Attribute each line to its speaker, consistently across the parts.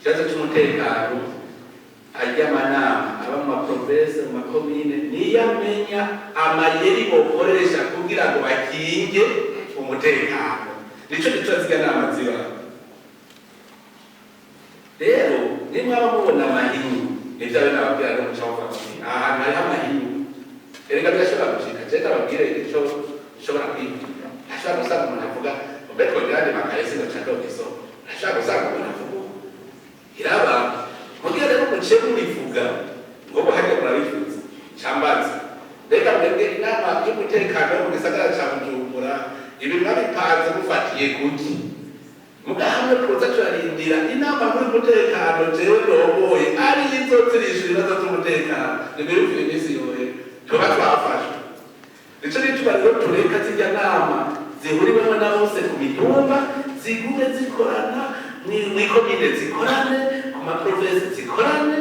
Speaker 1: Ikibazo c'umutekano, arya amanama aba mu ma provinces, mu makomine, niyo amenya amayeri bokoresha kugira ngo bakinge umutekano. Nico gituma zirya nama ziba. Rero nimwaba mubona amahinyu, nivyo abe nababwira no muca muvuga muti: "Aha hantu hariho amahinyu." Erega birashobora gushika. Je ndababwire ico nshobora kwiga. Ntashobora gusanga umuntu avuga ngo: "Mbe twongera andi makaye, sinoca ndonka isoko." Ntashobora gusanga umuntu avuga uko iraba mugira. Rero muce murivuga ngo buhajya murabivuze cambaza: "Mbega mwebwe inama y'umutekano yo mu gisagara ca Bujumbura, ibi mwabipanze mufatiye kuki?" Muga hamwe tuza turarindira inama muri umutekano jewe ndongoye ari izozirisha ibibazo vy'umutekano, nimwiyumvire iminsi yohe tuba twafashwe. Nico gituma rero tureka zirya nama zihuriwemo na bose ku mitumba zigume zikorana, mw'ikomine zikorane, ku ma provinces zikorane,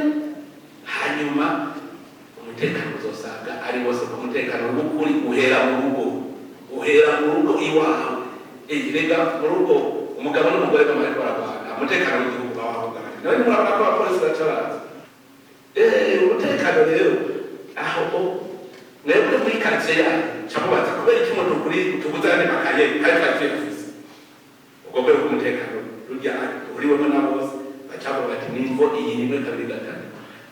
Speaker 1: hanyuma umutekano uzosanga ari wose, ku mutekano w'ukuri uhera mu rugo, uhera mu rugo iwawe. Rega mu rugo umugabo n'umugore bama bariko baragwana, umutekano w'igihugu uba wahungabanye. None murabona ko abapolisi baca baza. Umutekano rero aho mwebwe muri quartier yanyu ca mubaza: "Kubera iki umuntu kuri tuguze andi makaye kandi twari tuyafise?" Ubwo rwego rw'umutekano rurya uhuriwemo na bose, baca bavuga bati: "Nimvo iyi, rimwe, kabiri, gatatu."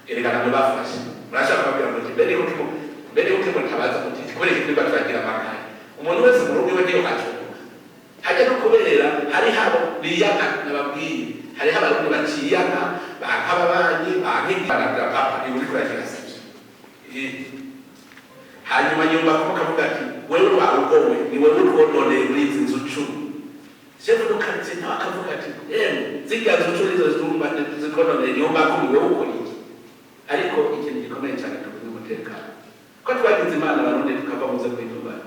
Speaker 1: Erega namwe bafashe murashaka kubabwira muti: "Mbere yuko mutabaza muti kubera iki turiko turagira amakaye?" Umuntu wese mu rugo iwe niyo acunga hajya, no kubera hariho abo biyanka. Nababwiye, hariho Abarundi baciyanka, banka ababanyi, banka ibarabwira: "Papa, ibi uriko uragira sivyo." Hanyuma nyuma kuko kavuga ati: "Wewe warugowe, ni wewe utwononeye muri izi nzu 10." Chef de quartier nawe akavuga ati: "Emwe, zirya nzu 10 nizo zumba zikononeye, nyumba kumi, wewe ukora iki?" Ariko ikintu gikomeye cyane, tuvuze umutekano, ko twagize Imana Abarundi tukava muze kwitubana.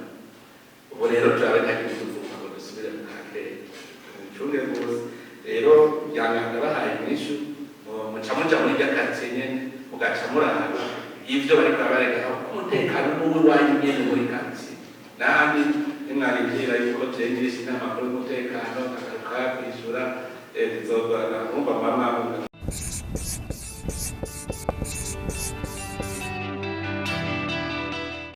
Speaker 1: Ubu rero turabe ntakintu tuvuga ngo dusubire mu kakera, tubicunge rwose. Rero yanga bahaye inyishu, muca muja muri rya quartier nyene, mugaca muraba ivyo bariko barabaregaho. Umutekano n'uw'iwanyu nyene muri quartier. Nahandi nimwarindira yuko je ngirisha inama kuri umutekano, nkagaruka kwishura, bizogorana. Mwumva mama.